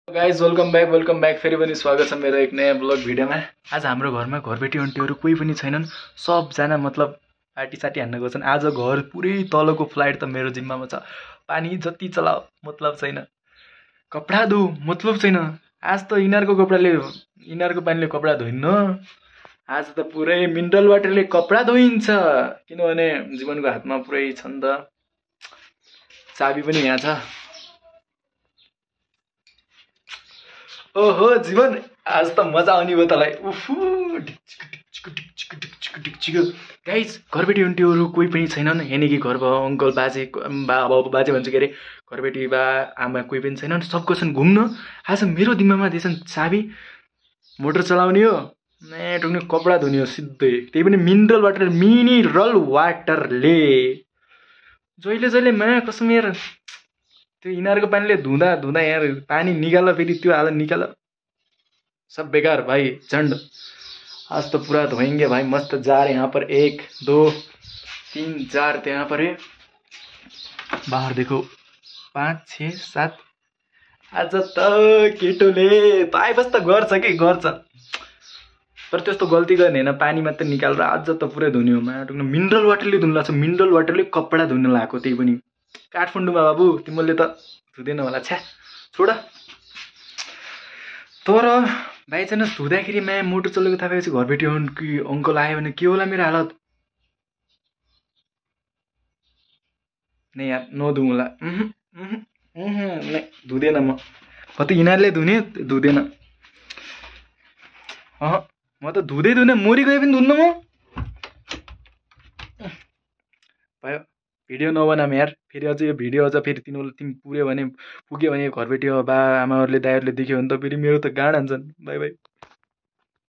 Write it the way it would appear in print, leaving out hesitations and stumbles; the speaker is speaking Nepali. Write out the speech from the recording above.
गाइज वेलकम ब्याक फेरि पनि स्वागत छ मेरो एक नयाँ ब्लग भिडियोमा। आज हाम्रो घरमा घरबेटी आन्टीहरू कोही पनि छैनन्, सबजना मतलब पार्टी साटी हान्न गएछन्। आज घर पुरै तलको फ्लाइट त मेरो जिम्मामा छ। पानी जति चलाओ मतलब छैन, कपडा धो मतलब छैन। आज त यिनीहरूको पानीले कपडा धोइन्न, आज त पुरै मिनरल वाटरले कपडा धोइन्छ। किनभने जीवनको हातमा पुरै छ नि त, चाबी पनि यहाँ छ। ओहो जीवन, आज त मजा आउने भयो तँलाई। गाइज घरबेटी आन्टीहरू कोही पनि छैनन्, यानि कि घर भयो अङ्कल बाजे बाजे भन्छु के अरे, घरबेटी बा आमा कोही पनि छैनन्, सबको छन् घुम्न। आज मेरो दिमागमा दिएछन् चाबी, मोटर चलाउने हो टुक्ने कपडा धुने हो सिधै, त्यही पनि मिनरल वाटरले। जहिले माया कसम यार, त्यो यिनीहरूको पानीले धुँदा यार पानी निकाल, फेरि त्यो हाल निकाल, सब बेकार भाई झंड। आज तो पूरा धोएंगे भाई, मस्त जार यहाँ पर 1 2 3 जार तो यहाँ पर है। बाहर देखो 5 6 7। आज त केटोले पाएपछि त गर्छ कि गर्छ, तर त्यस्तो गल्ती गर्ने होइन, पानी मात्रै निकालेर आज त पुरै धुने हो। मिनरल वाटरले धुनु लाग्छ, मिनरल वाटरले कपडा धुनु लगाएको, त्यही पनि काठमाडौँमा बाबु, तिमीले त धुँदैन होला, छ्या छोड। तर बाइचान्स धुँदाखेरि माया मोटर चलेको थाहा पाएपछि घरबेटी अङ्कल आयो भने के होला मेरो हालत? नै यार नधुँ होला, धुँदैन म त, यिनीहरूले धुँदैन। म त धुँदैन, मोरी गए पनि धुन्न म। भयो भिडियो नबनाम यार, फेरि अझ यो भिडियो अझ फेरि तिमी पुग्यो भने घरबेटी बा आमाहरूले दाइहरूले देख्यो भने त फेरि मेरो त गाँड हान्छन्। By by.